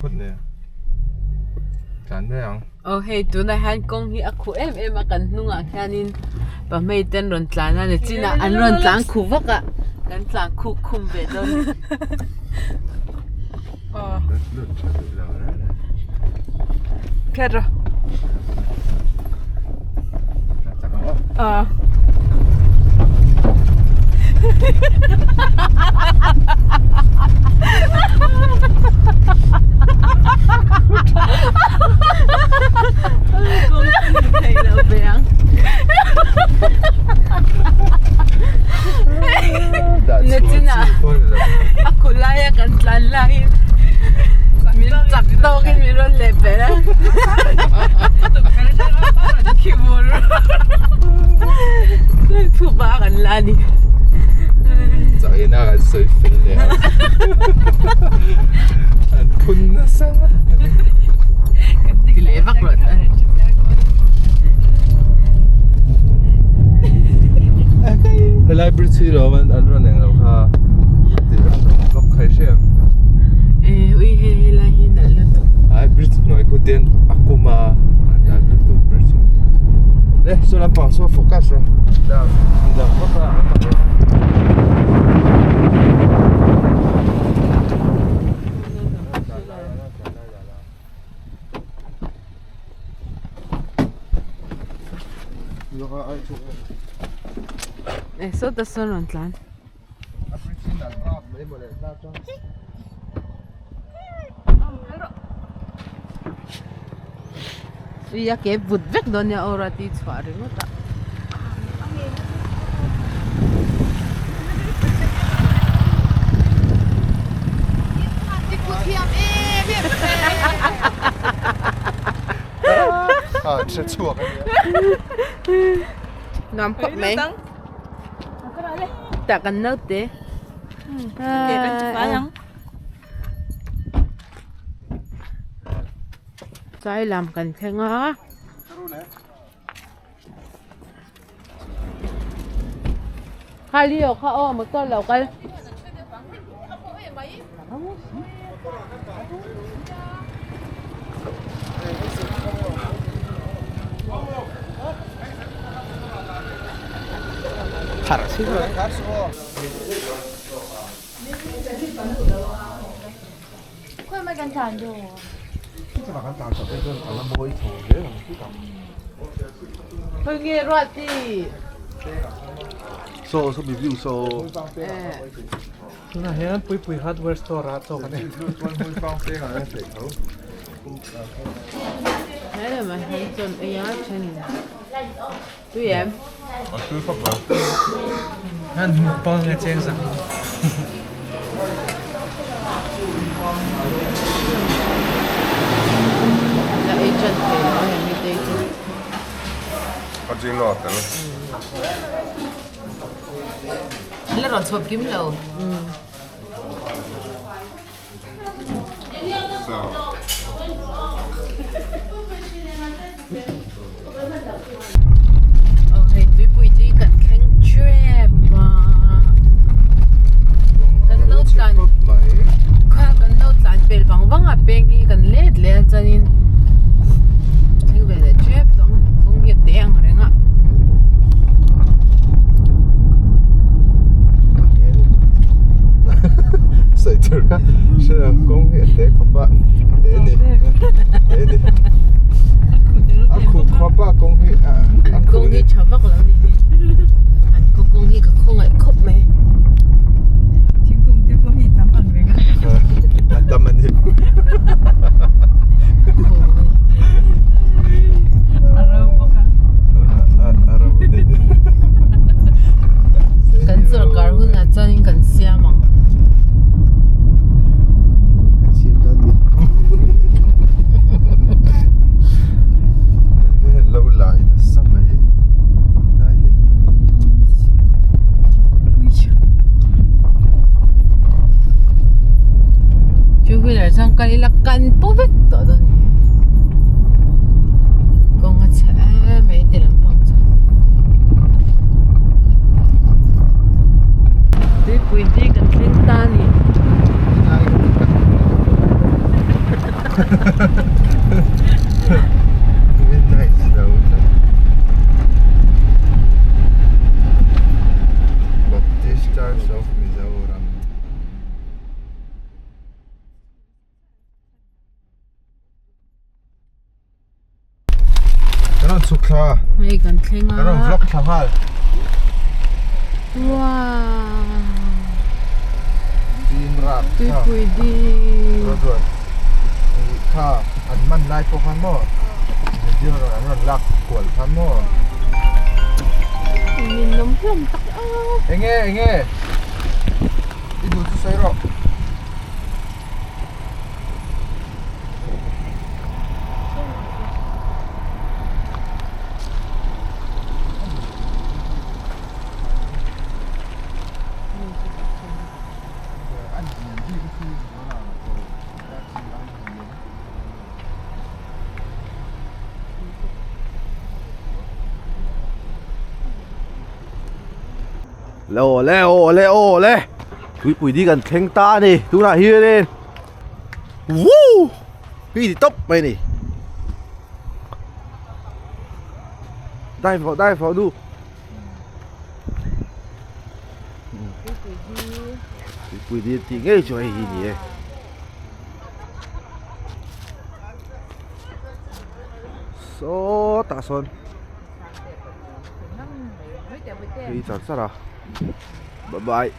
phawt nen tlan mai ang. Aw hei tunah hian kawng hi a khuh em em a kan hnungah khianin pahmei te an rawn tlan a ni chinah an rawn tlan khuh vak a kan tlan khuk khum ve dawn a ni. A khu laia kan tlan laiin min chak tawkin min rawn leh ber a. Thuba kan la ni. Chakina kan sawi fel leh a. An phun nasa. Ti leh vak rawh ta. Helai bridge hi lo an rawn eng lo kha. Ti an rawn vak khai hriam. Eh ui hei helai hi nalh lutuk. Ai bridge hnuai khu ten a kum a an nalh lutuk bridge hi. Le saw lampang saw focus rawh. Dang vak a an rawn. Eh sawta sawn rawn tlan. Ui a ke vut vek dawn nia aw rati chhuah ringawt a. Nuam khawp mai. Tah kan naute. Chai lam kan thleng a. Kha Leo kha aw motor lo kal. Khawi nge ruat ti? Saw saw review saw. Tunah hian Puipui Hardware Store ah chaw kan ei. He lamah hian chawn ei a then tui em? A tui khawp mai. Hian mukbang nge cheng zak. La ei chan thei lo a hemi te hi chu. A ching lo a tel. La rawn chhuak kim lo. Aw hei tuipui tui kan thleng tep a kan lo tlan kha kan lo tlan pel vang vang a peng hi kan let leh a chuanin thleng ve leh tep tawh ang kawng hi a te ang reng a. Sawi tur kha hre kawng hi a te khawp a te ni te ni a khuh khawp a kawng hi a an kawng hi tha vak lo ni hi an khaw kawng hi ka khawngaih khawp mai thingkung te pawh hi tam ang reng a a tam a ni a ro bawk a a ro ni Kan sawrkar hunah chuanin kan siam ang. Kan siam dawn ni. Lo la in a sa mai. Lai hi. Two wheeler chuan kal ila kan paw vek tawh dawn ni. Kawng a chhe em mai ti lampang chu. Tuipui hi kan thleng ta a ni. Kan rawn chhuk thla. Hei kan thleng a. Kan rawn vlog thla nghal. Wow. Dim rap. Tuipui dim. Rawn rawn. Kha an man lai pawh khan maw. Video rawn an rawn lak kual khan maw. Min lawm hlawm tak a. Enge enge. I duh chu sawi rawh. Le aw le aw le aw le tuipui di kan thleng ta a ni tunah hianin woo hi ti tawp mai a ni dive rawh dive rawh nu tuipui di tih ngei chu hei hi a ni e. Sawtah sawn tui char char a bye bye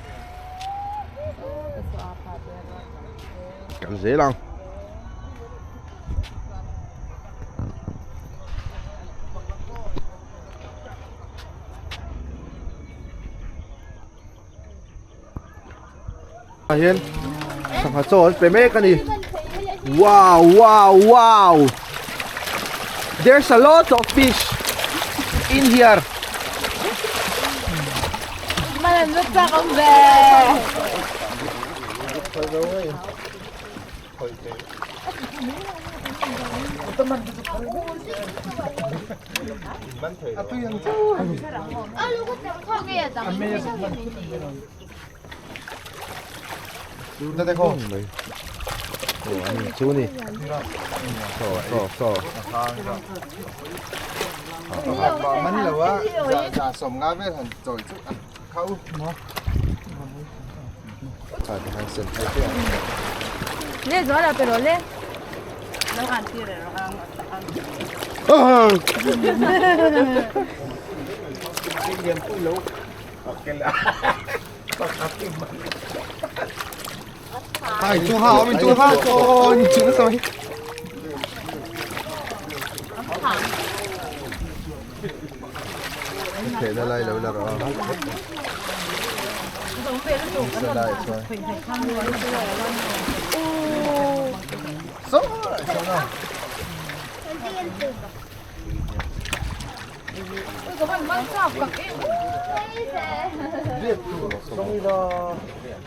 kan zel ang. Ah hian sangha chaw an pe mek a ni wow wow wow there's a lot of fish in here Chu ni saw saw saw Man lo a za sawm nga vel han chawi chu a khau Le zual a pe rawh le. Ai chu ha mình chu ha cho chú nó rồi. Thế là lại lâu là rồi. Sẽ lại rồi. Số số nào.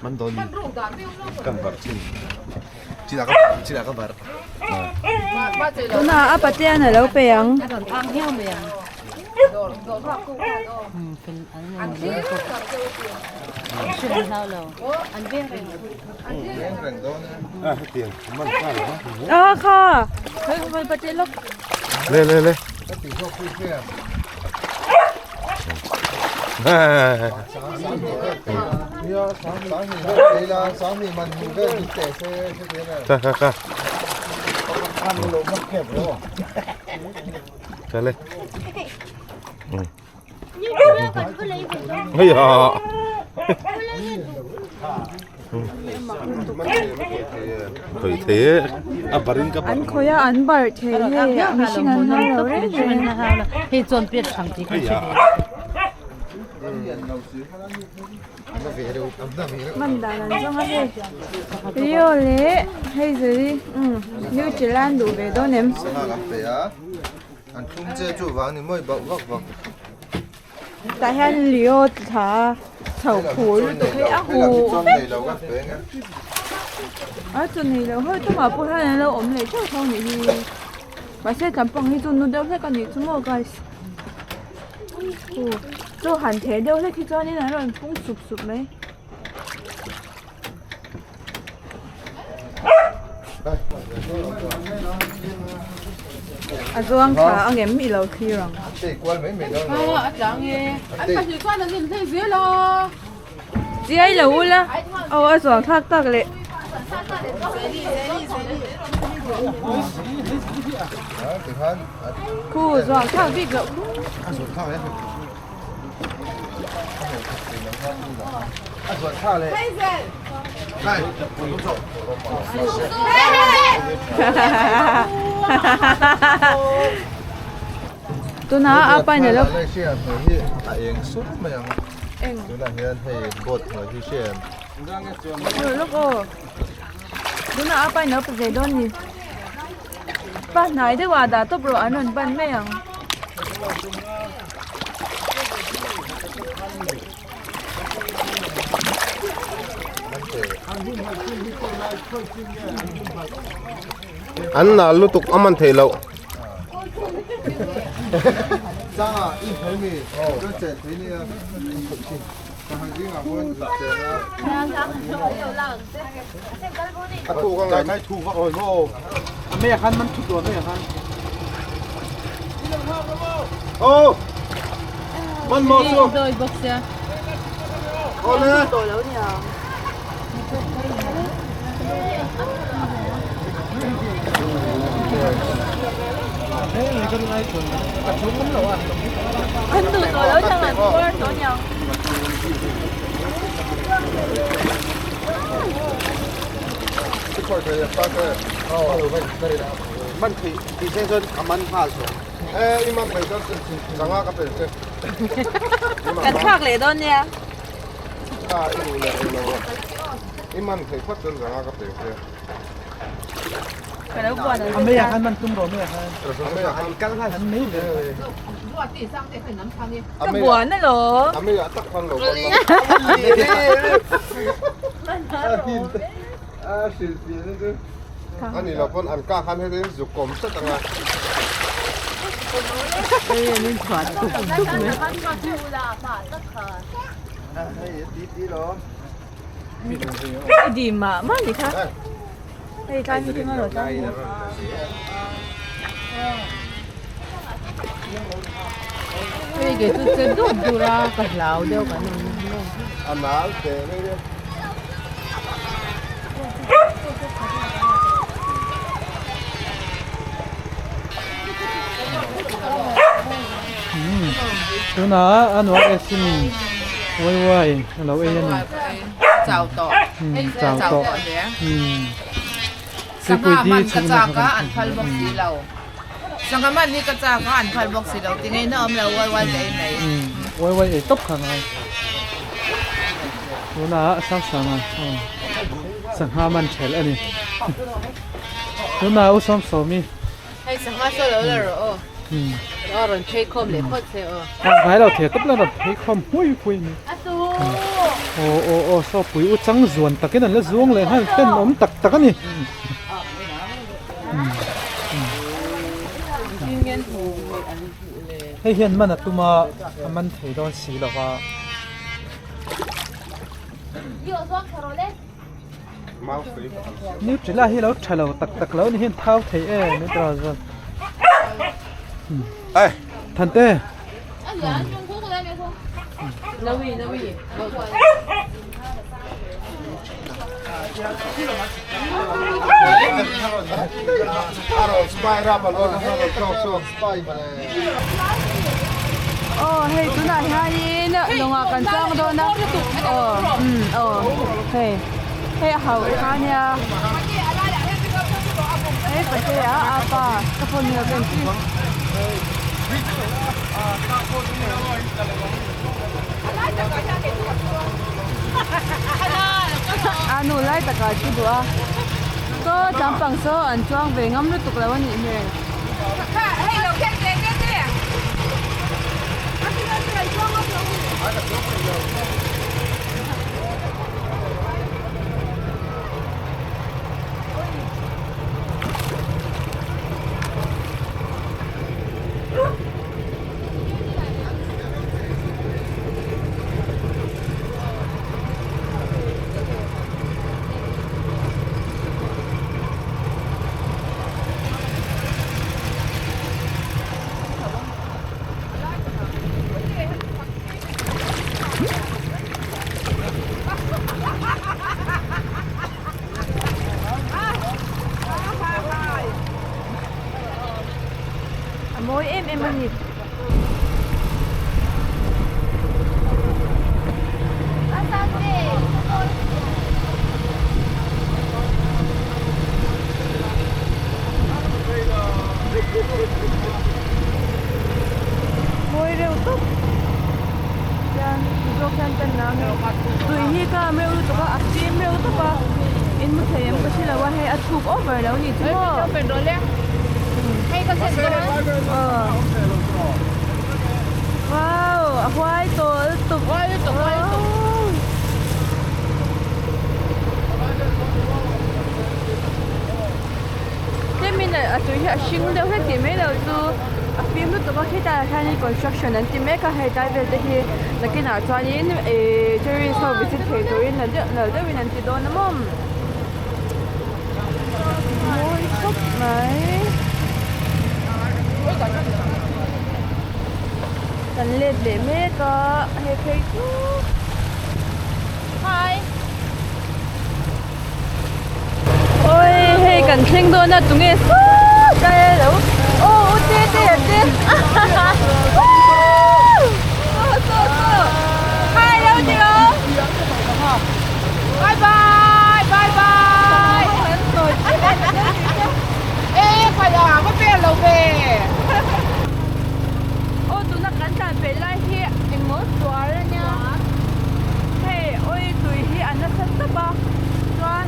Man dawn Kan bar chin. Chỉ là các chỉ là các bar. Tuna a patean a lo pe ang. À, tiền man kha lo. A kha. Hei hei pate lawk. Le le le. Ka ka ka. Ka le. Ây da. Khởi thế a barin ka An khawi a an bar thei hei a mihring an hau lo reng reng. Hei chuan piat hrang tih kha hre ve. Man dan an zawng a hei. Rio leh hei zeri umm New Zealand duh ve dawn em. An thlum che chu vang ni mawi bauh vak vak. Tah hian Leo thla chho phur lutuk hi a hu vek. A chaw nei lo hawi tumah pawh hian an lo awm leh theuh theuh a nih hi. Mahse tlampang hi chu nu deuh hlek a nih chu maw guys. Chaw han theh deuh hlek hi chuanin an rawn pung sup sup mai. A zuang thla ang em i lo thlir ang. Chiai lo ula aw a zuang thlak tak leh. Khu zuah thlak bik loh khu. Tunah a pain alo eng lawk aw tunah a pain alo pe ve dawn ni pa hnai deuh ah dah tawp rawh an rawn ban mai ang. An nal lutuk a man theih loh. Kan duh tawh lo chang an tuar tawh aniang. Kan thlak leh dawn nia. Ka lo buan ang che ka buan alawm. I dim mah mah ni kha. Hei tlai mi thing a rawn tlang hi. Hei ke chu che dut dur a ka hlau deuh kan awm A nal teh mai nia. Tunah a nuam e sin wai wai a lo ei a ni. Chau tawh. Chau tawh. Sangha man ka chak a an phal bawk si lo. Sangha man hi ka chak a an phal bawk si lo ti ngei na awm lo wai wai ka ei mai. Wai wai ei tawp kha ngai. Tunah sang sang a sangha man ṭhelh a ni. Tunah u sawm sawmi. Hei sangha saw lo la rawh aw. Aw rawn phei khawm leh phawt che aw. Ngai lo thei tawp la rawn phei khawm hmui hmui mai. Aw aw aw saw pui u chang zuan takin an la zuang leh nghal ten awm tak tak a ni. Hei hian man a tum a, a man thei dawn si lo va. Nutella hi lo tha lo tak tak lo ni hian thau thei e Nutella chuan Thante Aw hei tunah hianin lawngah kan chuang dawn a aw umm aw hei hei a hauh kha nia hei patea a pa ka phone hi lo ka en chi a nu lai takah chu duh a saw tlampang saw an chuang ve ngam lutuk lo a nih hmel. ni. Mawi reuh tawp hian zawk hian ka nang e tui hi ka am reuh lutuk a a fim reuh tawp a in hmu thei em ka hre lo a hei a chhuk over lo ni chu maw wow a huai tawh lutuk Tlemin a tui hi a hring deuh hlek tih mai lo chu a fim lutuk a khitah hianin construction an ti mek a hei tlai vel te hi nakinah chuanin ihh tourist ho visit thei turin nalh deuh nalh deuhin an ti dawn a maw mawi khawp mai kan let leh mek a hei phei chu hi. Oi hei kan thleng dawn a tunge saw kai a lo aw u te te a te saw saw saw hi lo ti lo bye bye bye bye e khai a va pe lo ve aw tuna kan tlan peih lai hi engmaw sual ania hei oi tui hi a nasa tawp a chuan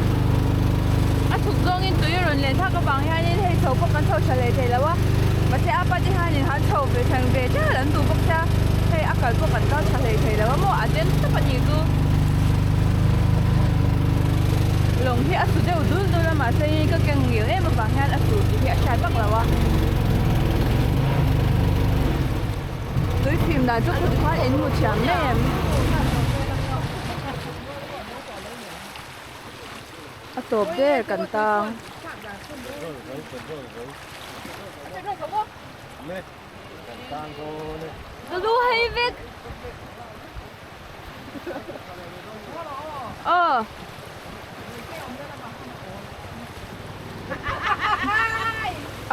a chhuk zawngin tui a rawn len thak avang hianin hei chho pawh kan chho tha hlei thei lo a mahse a pa te hianin han chho ve thleng ve ṭeuh an duh bawk sia hei a kal pawh kan kal tha hlei thei lo a maw a den tawp a nih chu lawng hi a su deuh dul dul a mahse ka keng ngil em avang hian a su tih hi a hriat vak lo a. Tui fim dan chu kut khan in hmu thiam mai em? A tawp der kan tang. Lu hei vek. Aw.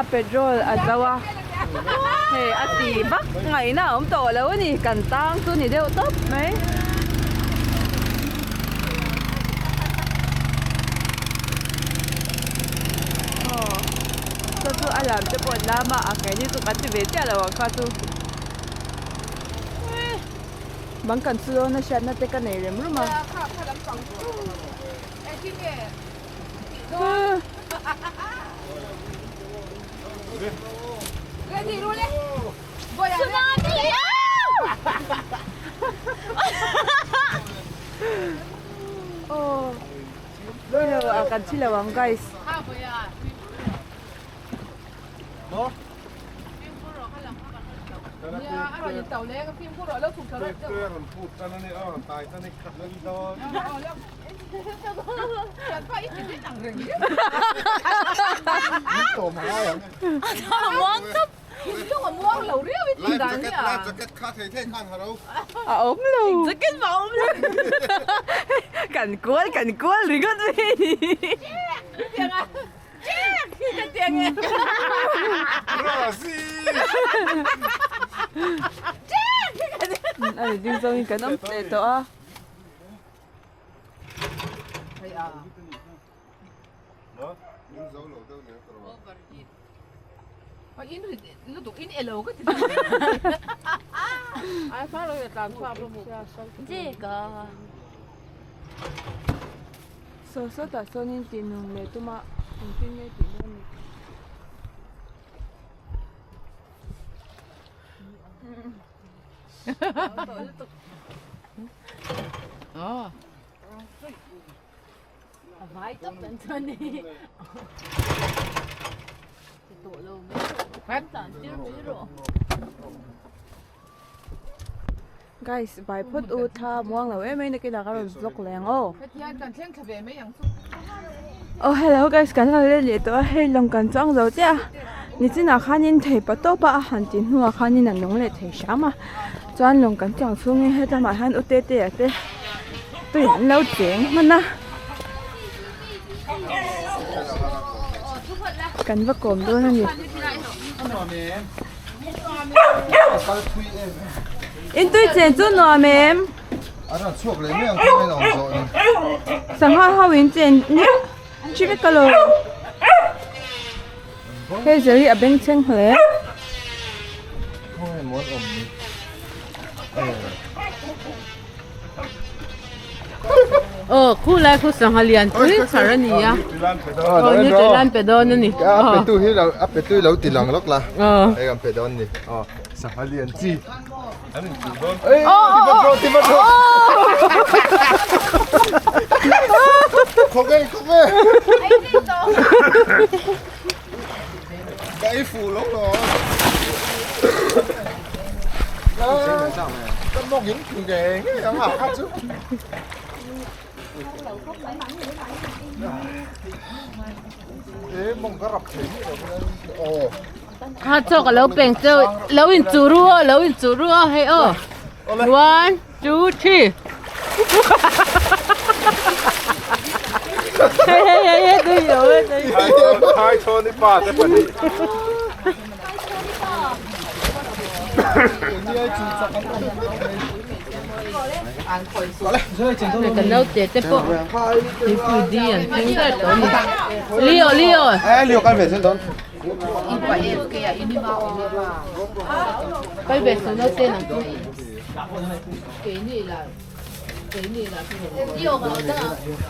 A petrol a zo a hei a ti vak ngaihna a awm tawh lo a ni kan tang chu ni deuh tawp mai. Aw saw chu a lam te pawh an lam a a keini chu kan ti ve chiah lo ang kha chu. Bang kan chu dawn a hriatna te ka nei rem rum a. Aw kan thi lo ang guys. A awm lo. Jacket mah awm lo. Kan kual kan kual ringawt mai a ni. A ding zawngin kan awm leh tawh a. Saw sawtah sawnin tih nung leh tuma engtin nge tih dawn ni. Guys bai phawt u thla muang lo em em nakinah ka rawn vlog leh ang aw. Aw hello guys kan lo let leh tawh a hei lawng kan chuang zo chiah a nichinah khanin thei pa tawp a a han tih hnuah khanin a nung leh thei hram a chuan lawng kan chuang chhungin hetlama hian u tete a te tui an lo cheng hman a kan va kawm dawn a ni. In tui chen chu nuam em? Sangha ho in chen chi vek ka lo. Hei zel hi a bengchheng hle. Aw khu lai khu sangha lian pui chhar a ni a aw ni te lan pe dawn a ni a pe tu hi lo a pe tu lo ti lang lawk la hei kan pe dawn ni aw sangha lian chi an in tu dawn ei ti vat rawh ti vat rawh khawk ei khawk e ka ei fuh lo lo Ka mawk in thu nge nge ang a kha chu. E mawng ka rap thei mi lo aw. Kha chaw ka lo peng cheu lo in chu ru aw lo in chu ru aw hei aw. One, two, three. Hei hei hei hei tui lo e tui. Hai chaw ni pa te pahnih. Kan naute te pawh tuipui di an thleng der tawh a ni. Leo Leo. Eh Leo kal ve zel dawn. Kal ve suh naute nang chu.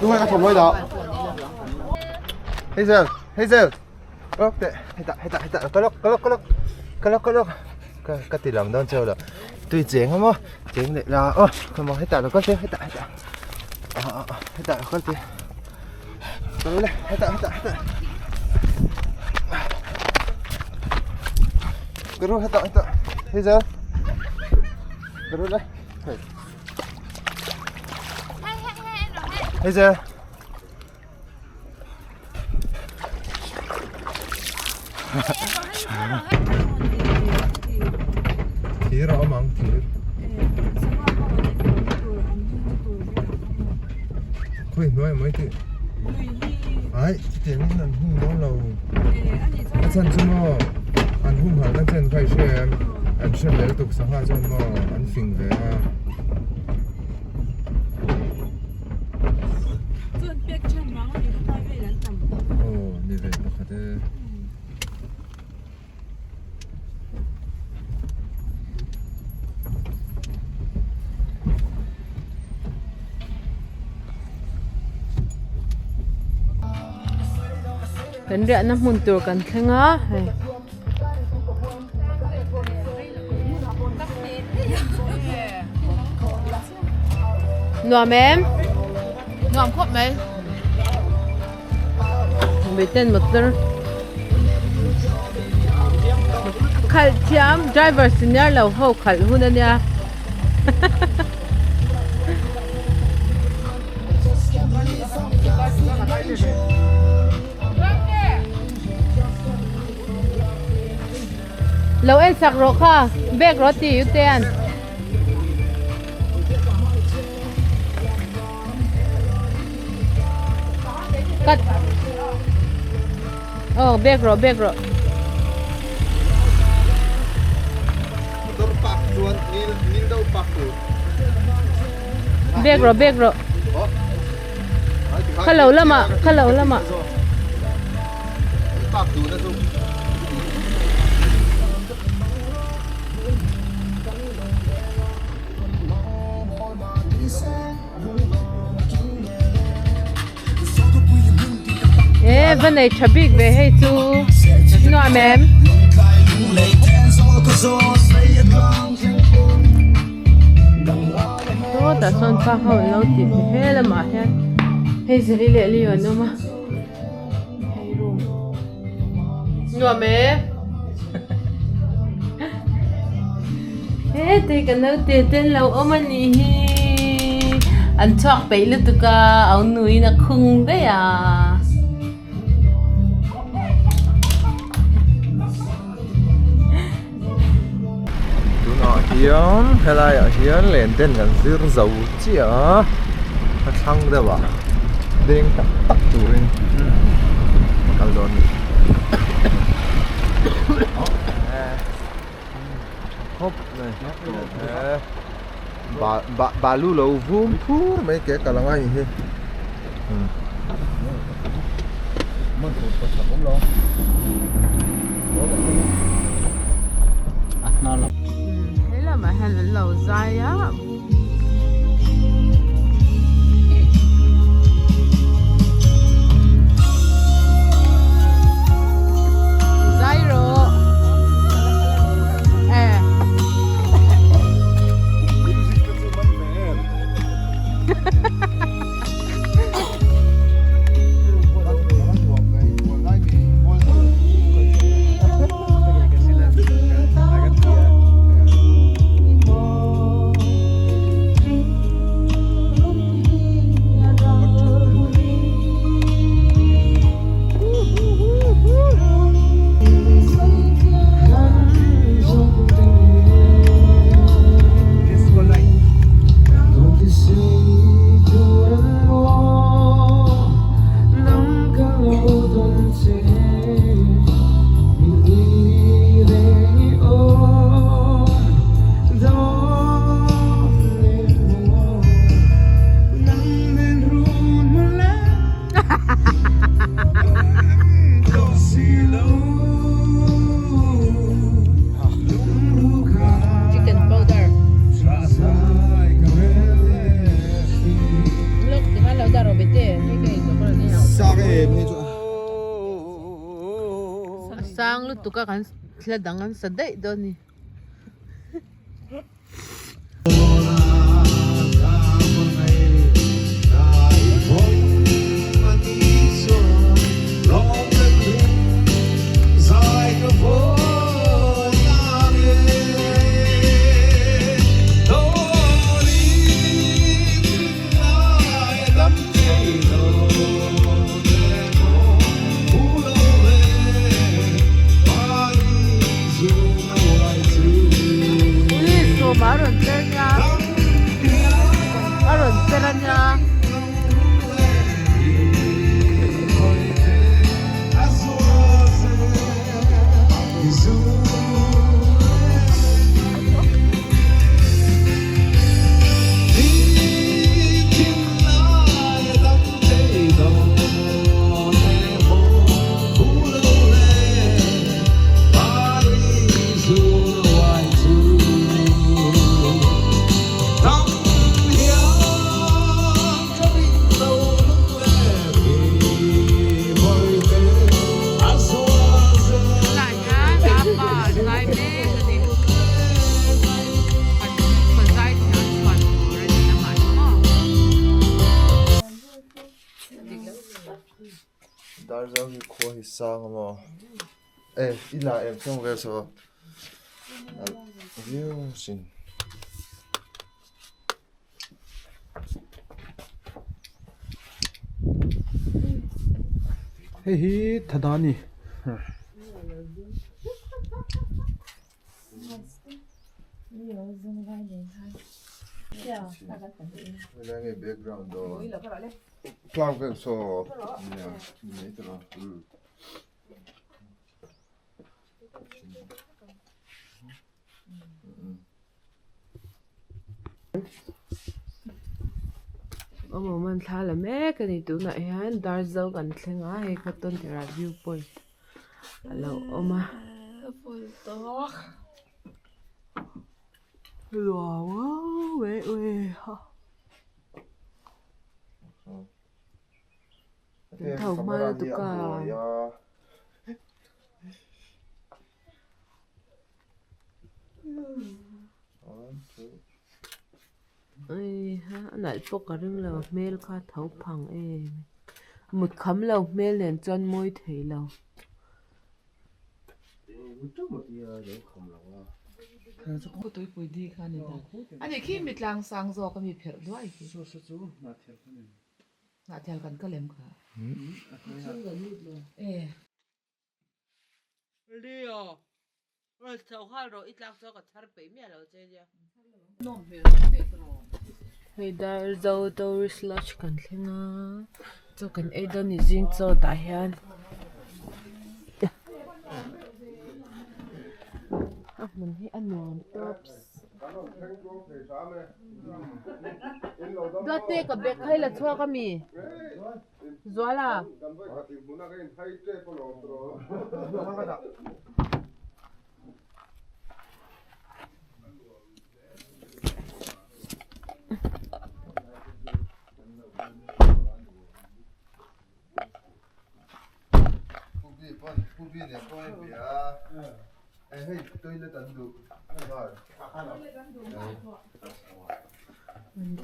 Đúng rồi, phòng lôi đó. Hazel, Hazel. Lok teh, hetah, hetah, hetah, ka lawk, ka lawk, ka lawk, ka lawk, ka lawk. Ka ka ti lam dawn cheu lo. Tui cheng a maw? Cheng leh la aw, ka maw hetah lo kal teh, hetah, hetah. Ah, ah, hetah lo kal teh. Kal le, hetah, hetah, hetah. Ka ru hetah, hetah. Hazel. Ka ru le. Hey. Hazel. Thir a awm ang thir. Khawi hnuai mai tih. Ai chutiang in an hung dawn lo. A chhan chu maw an humhalh na chen kha i hria em an hre ve lutuk sangha chuan maw an fing ve a. Chuan pek than vang a ni kha vel an tam. Aw ni ve pakhat e. Kan riahna hmun tur kan thleng a hei. Nuam em? Nuam khawp mai. Miten motor khalh thiam driver senior lo ho khalh hun ania. Lo en sak rawh kha bag rawh ti u te an. Cut. Oh, bag rawh, bag rawh. Motor park chuan ngil ngil deuh park tur. Bag rawh, bag rawh. Kha lo lamah, kha lo lamah. Park duh na chu. E va nei tha bik ve hei chu nuam em. Sawtah sawn pa ho an lo tih ve he lamah hian hei zali leh li an awm a hei room nuam e. Hete ka naute te an lo awm a nih hi an chhuak peih lutuk a au nuin a khung daih a. Tunah hian helai ah hian len ten kan zir zo chiah a a thlang deuh ah deng tak tak turin a kal dawn a ni. khawp mai ba balu lo vum thur mai ke kal anga ni hi He lamah hian an lo zai a. Zai rawh. Eh. Chicken powder. Look, ti khan lo dah rawh bete. Hei ka ei zawk rawh ni ang. A sang lutuk a kan thla dang an sa daih dawn a ni. Sawma a rawn cher nia a rawn cher a nia. Tunah hian a pa zai mek a ni. Kan chhungkaw zai thiam chhuan tur a ni lamah hi maw. Darzo hi khua hi sang a maw? E i la em chhung vel saw viau sin. Hei hi thada a ni. Background dawn cloud vel saw nia ni mai tawh a. Awmawm an thla la mek a ni tunah hian Darzo kan thleng a hei kha Tawntirah view point a lo awm a Kan tho hma lutuk a. A nalh pawh ka ring lo hmel kha tho phang em mut kham lo hmel nen chuan mawi thei lo. Leo, rawn chho nghal rawh i tlak chuan ka chhar peih miah lo che nia. Hei Darzo Tourist Lodge kan thleng a, chaw kan ei dawn ni zing chaw tah hian. A hmun hi a nuam tawps. Duat te ka bag kha i la chhuak ami? Zuala.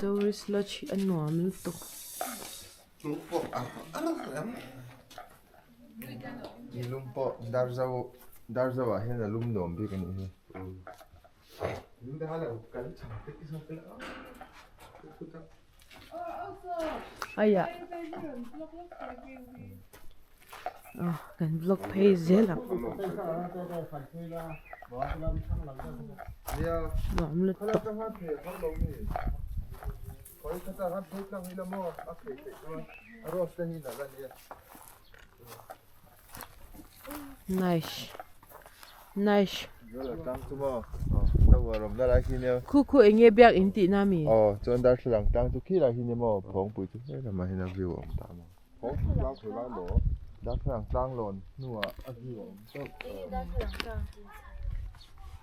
Tourist lodge hi a nuam lutuk. Aiah aw kan vlog phei zel ang nuam lutuk. Nice nice Khu khu eng nge biak in tih na mi? Aw chuan darthlalang tlang chu khi lai hi nia maw phawngpui chu he lamah hian a view a awm ta maw darthlalang tlang lawn hnuah a view a awm tawp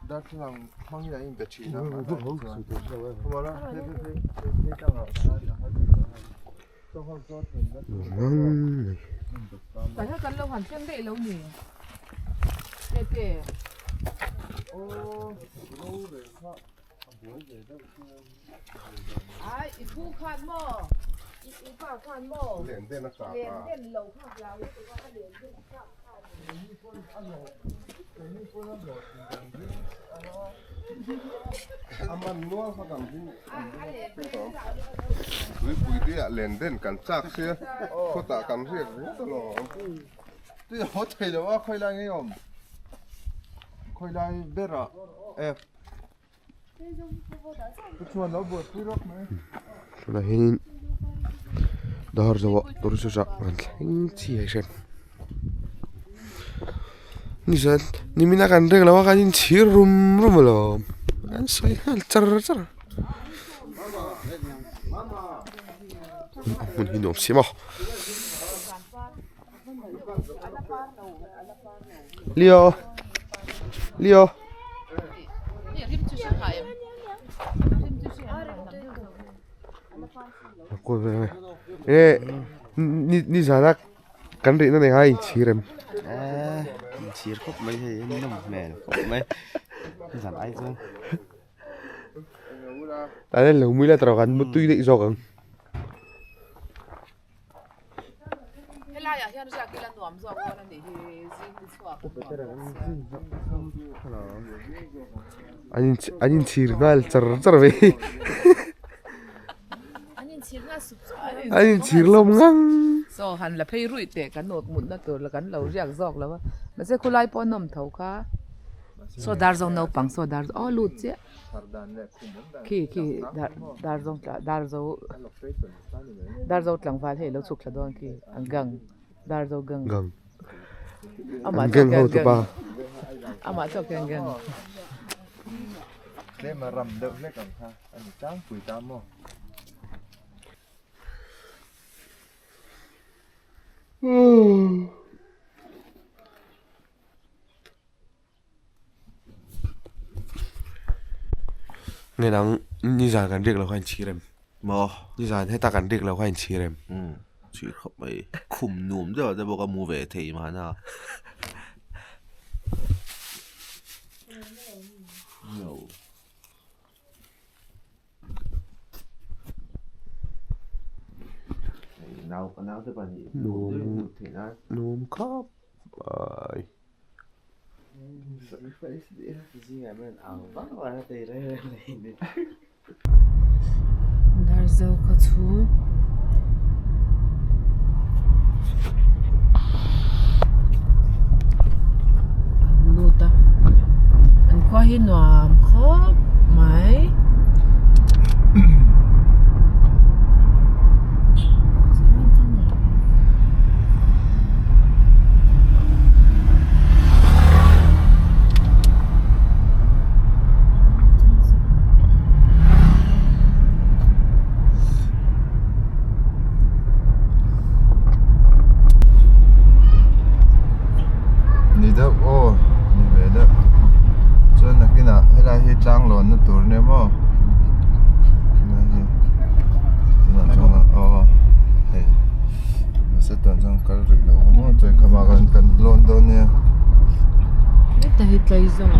darthlalang hmangin an inbe thin a Tuipui te ah len den kan chak sia khawtah kan riak ringawt alawm. Tui a haw thei lo a khawi lai nge awm khawi lai ber ah e ka chuan lo buaipui rawk mai. Tunah hianin dar zawh ah tur chu zah an thleng chiai hrep nizan nimina kan rek lo a kan inchhir rum rum alawm an sawi nghal char char a hmun hi nuam si maw. Leo Leo e ni ni zana kan rihna nei kha inchhir em inchhir khawp mai hei a nawm hmel khawp mai zan ai chuan tah hian lo mui la tawh kan mutui daih zawk ang. Helaiah hian riak ila nuam zawk dawn a nih hi zing ni chhuak a nuam bawk sia. An in an inchhir nghal char char mai An inchhir nghal sup sup mai. An inchhir lawm ngang. Saw han la phei ruih teh kan nawt mutna tur la kan lo riak zawk lo a mahse khulai pawh a nawm tho kha. Saw dar zawng naupang saw dar aw lut chiah. Khi khi dar dar zawng tla dar zo dar zo tlangval hei lo chhuk thla dawn khi an gang dar zo gang gang amah an gang ho tu pa amah chawk hian gang tlem a ram deuh hlek ang kha a ni tlangpui ta maw. Nge dang nizan kan riak lo kha inchhir em? Maw? Nizan heta kan riak lo kha inchhir em? Umm chhir khawp mai khum nuam deuh te bawk a mu ve thei mahna. No. Nau nau te pahnih nuam nuam khawp mai. Darzo khaw chhung an lut a an khua hi nuam khawp mai. Hei tlai zawng ah.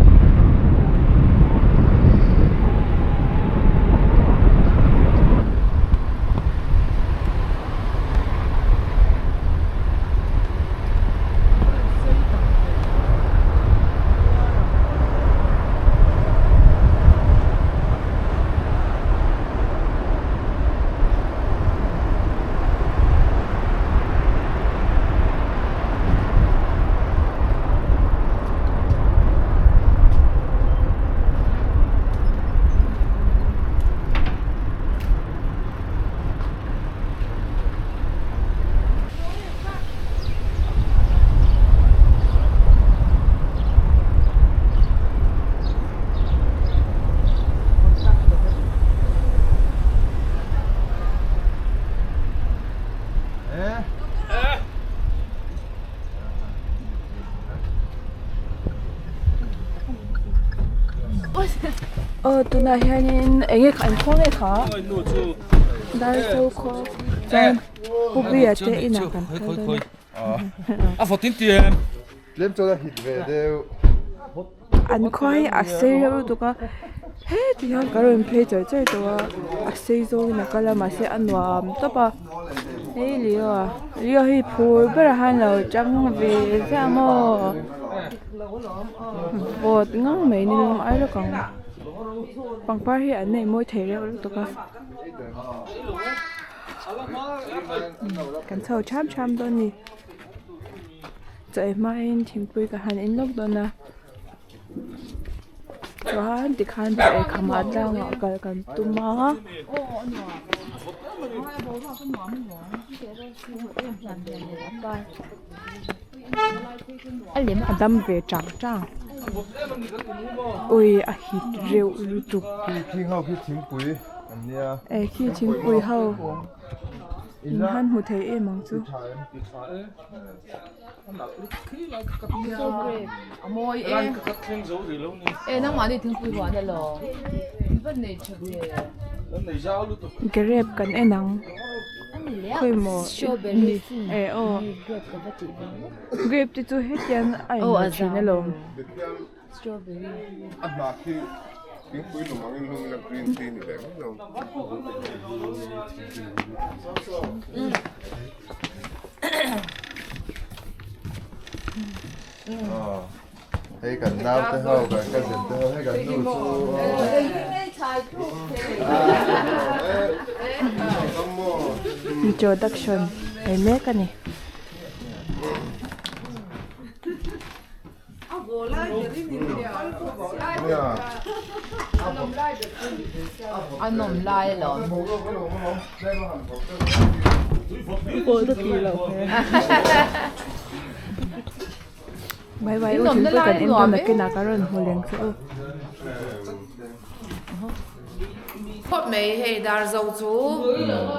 Aw tunah hianin eng nge kha an khaw nge kha dar zo khaw chuan pu bia te inah kan kal dawn a an khua hi a sei reuh lutuk a heti hian ka rawn phei char char tawh a a sei zawngin a kal a mahse a nuam tawp a hei Leo a Leo hi phur berah hian a lo tang ve ziah maw vawt ngang mai ni lawm ai lawk ang pangpar hi an nei mawi thei reuh lutuk a kan chho tham tham dawn a ni. Chaw ei hmain thingpui ka han in lawk dawn a chuan tikhan chaw ei khamah tlangah kal kan tum a. A dam ve chang chang ui a hit reuh lutuk. E khi thingpui ho. In han hmu thei em ang chu. Grape kan en ang khawi maw e aw grape te chu hetiang a inhmu thin alawm. Strawberry. A hnah khi thingpui lum angin lum ila green tea ni ve mai lo. Hei kan nau te ho kan cousin te ho hei kan nu chu Introduction ei mek a ni. A nawm lai alawm. Bye bye u thingpui kan en dawn nakinah ka rawn hmu leng che u. Khawp mai hei dar zo chu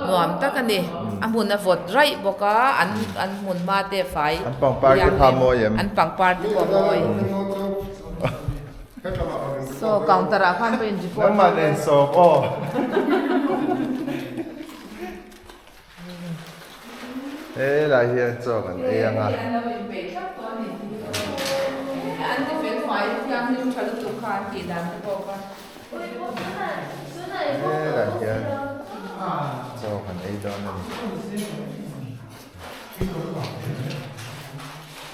nuam tak a ni a hmun a vawt raih bawk a an an hmun hma te a fai An pangpar te kha a mawi em? An pangpar te pawh a mawi saw counter ah khan pawh in report Nangmah nen sawm aw. Helai hian chaw kan ei ang a. Helai hian chaw kan ei dawn a ni.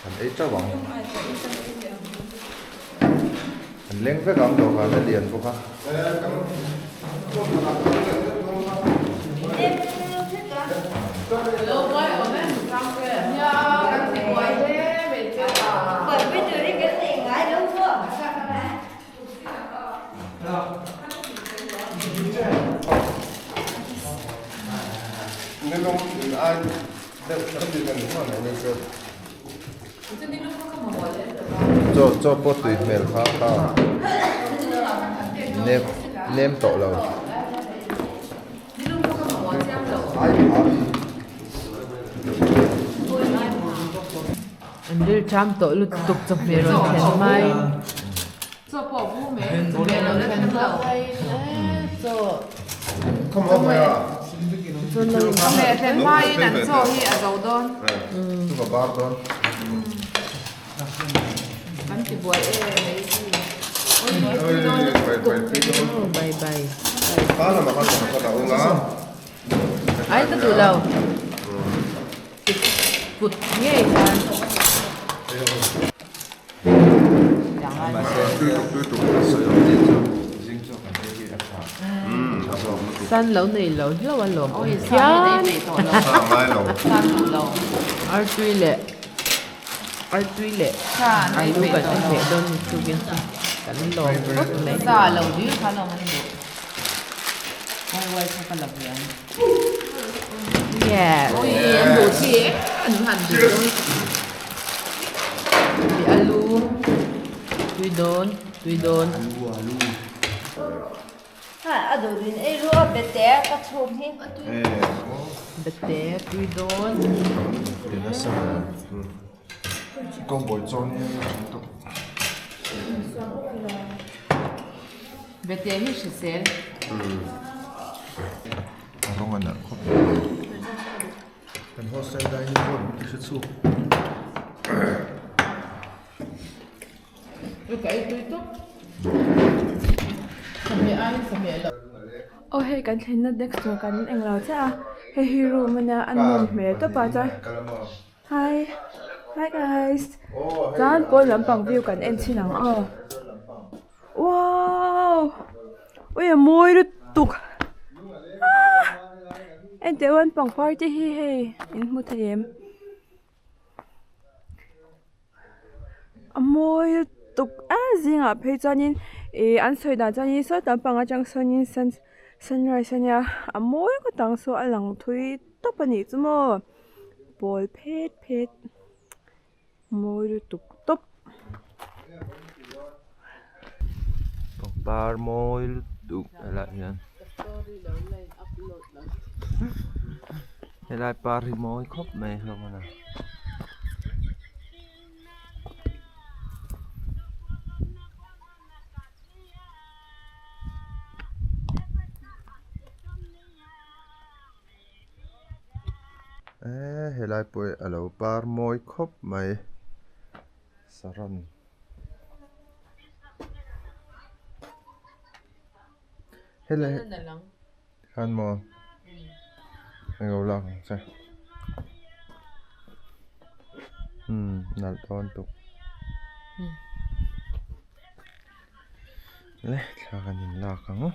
Kan ei teuh ang. An leng vek ang dawhkan a lian bawk a. Chaw chaw pawh tui hmel kha kha nem nem tawh lo. An ril ṭam tawh lutuk chawhmeh rawn thlen mai. Tibuai e mai Bye bye. Ai ka duh lo. Kut ngei khan. San lo nei lo hlauh a lawm awm phian. Artui leh artui leh alu kan en hmeh dawn ni chungin kan lawm khawp mai. Yes. Alu tui dawn tui dawn. A duh in ei ru a bete ka chhum hi. Bete tui dawn. Bete hi hrisel. A rawng a nalh khawp mai. Kan hostel dai hi pawh ti hre chhuk. Aw hei kan thlenna desk tur kan englo chiah a hei hi room a nia a nawm hmel tawp a chuan hi hi guys chuan pawn lampang view kan en chhin ang aw wow ui a mawi lutuk ah enteh uan pangpar te hi hei in hmu thei em. A mawi lutuk a zingah phei chuanin ih an sawi dan chuanin saw tam pang atang sawnin sun sunrise ania a mawi ngawt ang saw a lang thui tawp a nih chu maw pawl phet phet mawi lutuk tawp. Pangpar mawi lutuk helaiah hian helai par hi mawi khawp mai hlawm a ni. Eee helai pawh hi a lo par mawi khawp mai saron. Helai khan maw englo lak ang che umm nalh dawn tuk le thla kan in lak ang umm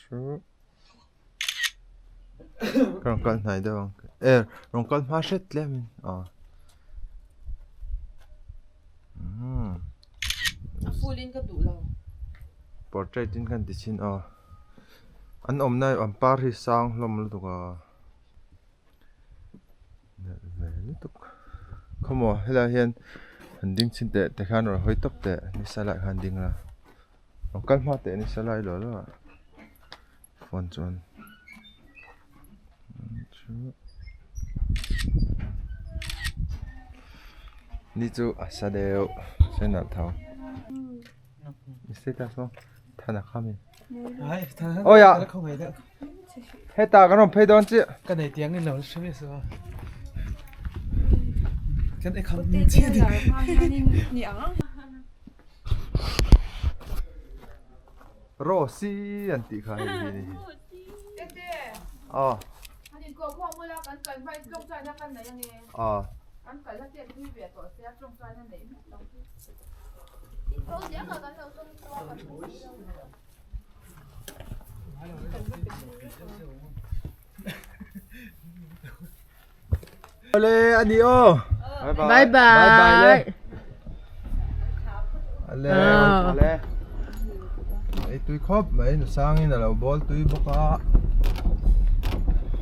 chu. Ka rawn kal hnai deuh ang e rawn kal hma hret tlem in aw umm a full in ka duh lo portrait in kan ti chin aw an awmna an par hi sang hlawm lutuk a nalh ve lutuk khawmaw helaiah hian han ding chhin teh tikhan rawn hawi tawp teh nisa laiah khan ding la rawn kal hma teh nisa lai luah luah. Phone chuan ni chu a sa deuh se nalh tho status maw thana kha mi awi ah hetah kan rawn phei dawn chiah ka nei tiang in lo hre miah suh a kan ei kham chiah ni Rosy an tih kha hei hi ni hi. Aw. Aw. Awle ani aw. Bye bye. Bye bye le. Ale ale. Ei tui khawp mai nu sangin a lo bawl tui bawk a.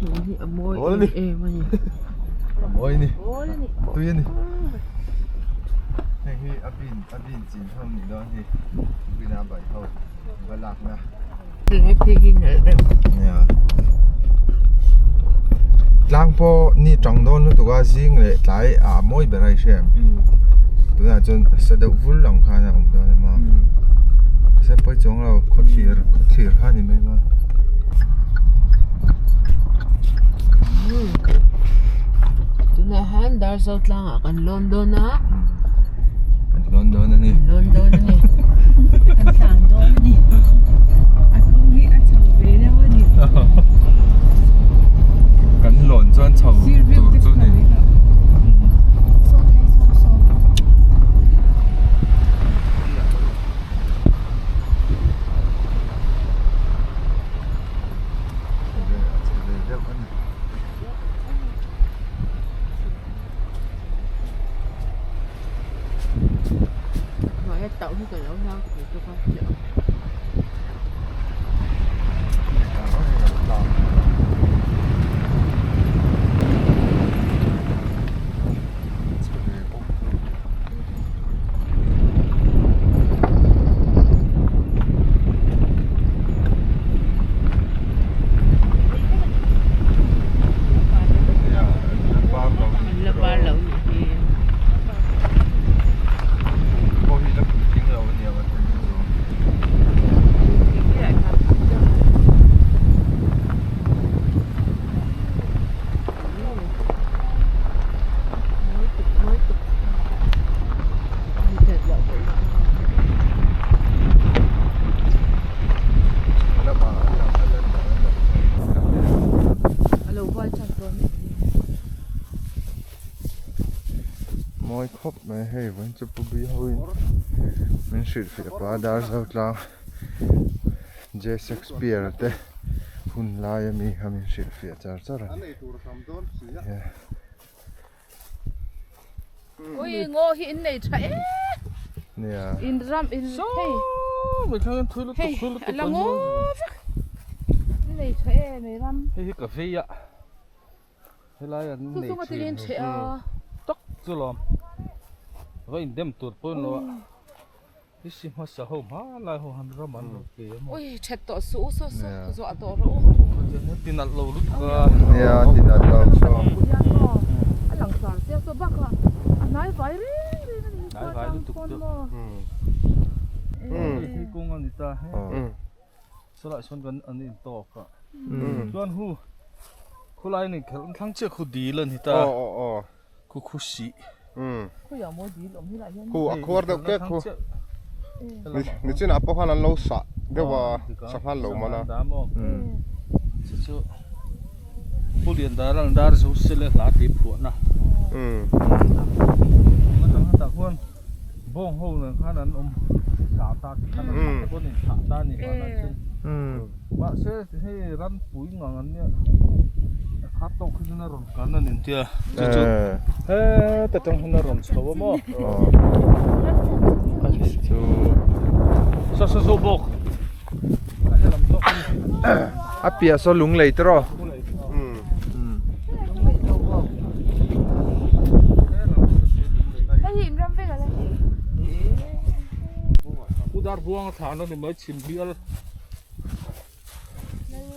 Hi a mawi em em a ni. A mawi ni. Tui a ni. Heng hi a bin a bin chin ho ni dawn hi. Bin a bai ho va lak na. Tlang pawh ni tang dawn lutuk a zing leh tlai ah mawi ber a i hria em tunah chuan sa deuh vul ang khan a awm dawn a maw sa pawi chuang lo khawthlir khawthlir kha a ni mai maw. Tunah hian Darzo tlangah kan lawn dawn a. Kan lawn dawn a ni. Kan lawn dawn a ni. Kan tlan dawn a ni. A kawng hi a chho ve deuh a ni. Kan lawn chuan chho tur chu ni. Mawi khawp mai hei vawiin chu pu bi ho in min hrilh fiah pah a Darzo tlang J Shakespeare te hun lai ami kha min hrilh fiah char char a ni. Ui ngaw hi in nei tha em Nia. In ram in hei. Hei a la ngaw vek. In nei tha em ei ram. Hei hi ka vei a. Helai an nei thin tak chu lawm. Va in dem tur pawh in lo a. I si hmasa ho hmanlai ho han ram an lo pe a maw. Ui that tawh suh u saw saw zuah tawh rawh u. Ti nalh lo lutuk a. Nia ti nalh lo saw. A lang sar sia saw bak a a hnai vai reng reng a ni Hnai vai lutuk chu. Hei hi kawng a ni ta he. Sawlai sawn kan an in tawk a. Chuan hu khulai ni khelh thlang chiah khu dil a ni ta. Khu khu sih. Khu a khuar deuh kek khu. Nichinah pawh khan an lo sah deuh a sangha lo man a. Chu chu Pu Lian dar an dar zo sele hla tih phuahna. Tah khuan bawng ho nen khan an awm thlah ta tih khan an thlah te pawh an inthlah ta a ni hmanah chuan. Mahse hei ranpui ngang an nia a khat tawk hi chuan a rawn kan a ni tia chu chu heta tang hian a rawn chho a maw a ni chu sa sa zo bawk a helam zawk a ni a piah saw lung lei te rawh Hei hi inram vek ala ni. Pu Darbuang a thlan a ni mai chhim bial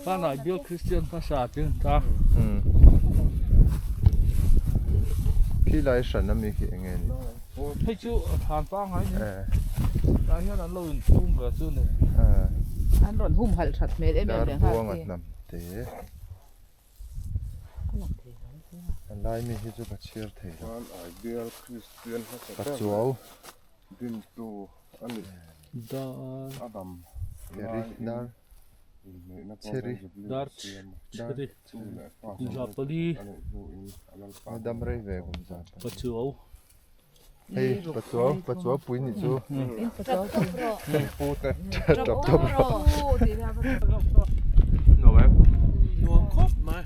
Panai bial Kristian hmasa tin ta. Khi lai hran ami khi enge ni? Hei chu thlan pangngai ni. Tlai hian an lo in phum ve chu ni. An rawn hum halh that hmel em em leh nghal Darbuang a hnam te. A lai mi hi chu ka chhiar thei lo. Panai bial Kristian hmasa Ka chuau. Dintu a ni. Adam Dar Cheri Dar Cheri Zapali Dam rei ve kum zat Pachuau Hei Pachuau Pachuau pui ni chu Pu te Tap tap rawh Nuam khawp mai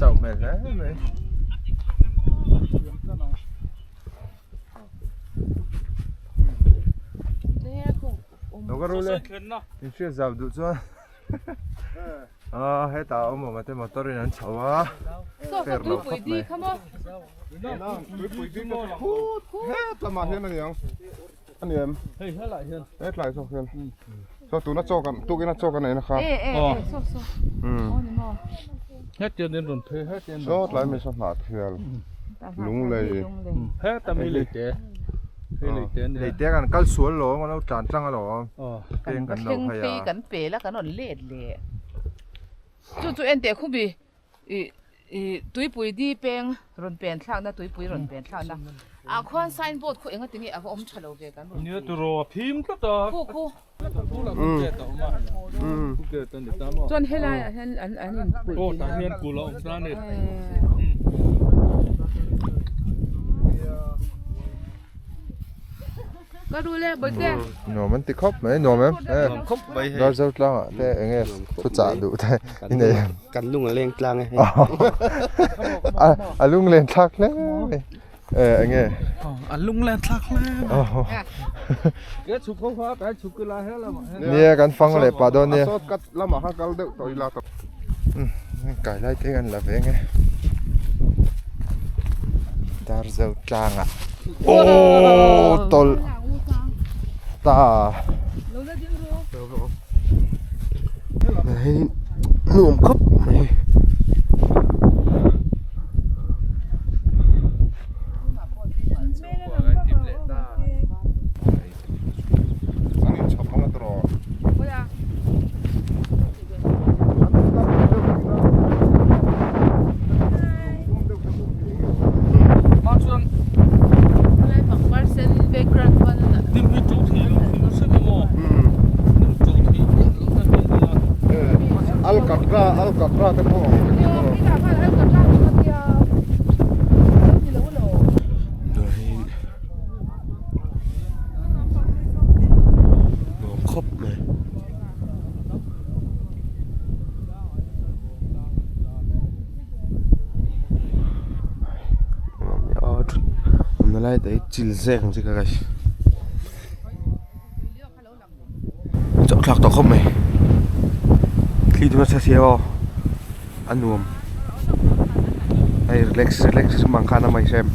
Chauh hmel hle mai. Lo ka rul e in hriat zau duh chuan ah hetah a awm awm ate motor in an chho a fer lo khawp mai het lamah hian a niang a ni em hei helai hian hetlai zawk hian saw tuna chaw kan tukin a chaw kan ei na kha hetiang in rawn phei hetiang saw tlai mai saw hnah thial Lunglei. Heta mi leite hei leite ania. Leite kan kal sual lo an lo tlan tlang alawm. Peng kan lo Thleng phei a. phei kan pel a kan rawn let leh. Chu chu en teh khubi ih ih tuipui di peng rawn pen thlakna tuipui rawn pen thlakna ah khuan sign board khu enga tinge a va awm tha lo ve kan rawn Nia tiraw a phim tlat a. Khu khu. Khu lah khu gate a awm a. Khu gate a ni ta maw. Chuan helai ah hian an an in kulh. Aw tah hian kulh a awm ta a ni. Ka ru le bawihte. Nuam an ti khawp mai nuam em Nuam khawp mai hei. Darzo tlangah te eng nge thuchah duh te i nei em? Kan lung a leng tlang e hei. A lung len thlak hle mai eng nge? A lung len thlak hle mai. Ke chhuk ho kha kai chhuk ila he lamah hian. Nia kan fang leh pah dawn nia. A sawt kat lamah khan kal deuh tawh ila. Kai lai te kan la ve nge. Darzo tlangah aww tawlh ta. Hei nuam khawp mai. An inchhawp ang a tawh. Alcatra Alcatra te pawh a awm vek tawh. Nuam khawp mai. Awmna lai te hi chil zek ang chi kha guys. Chauh thlak tawh khawp mai. Thli chu nasa sia aw a nuam. Hei relax relax mang khan a mai hrem.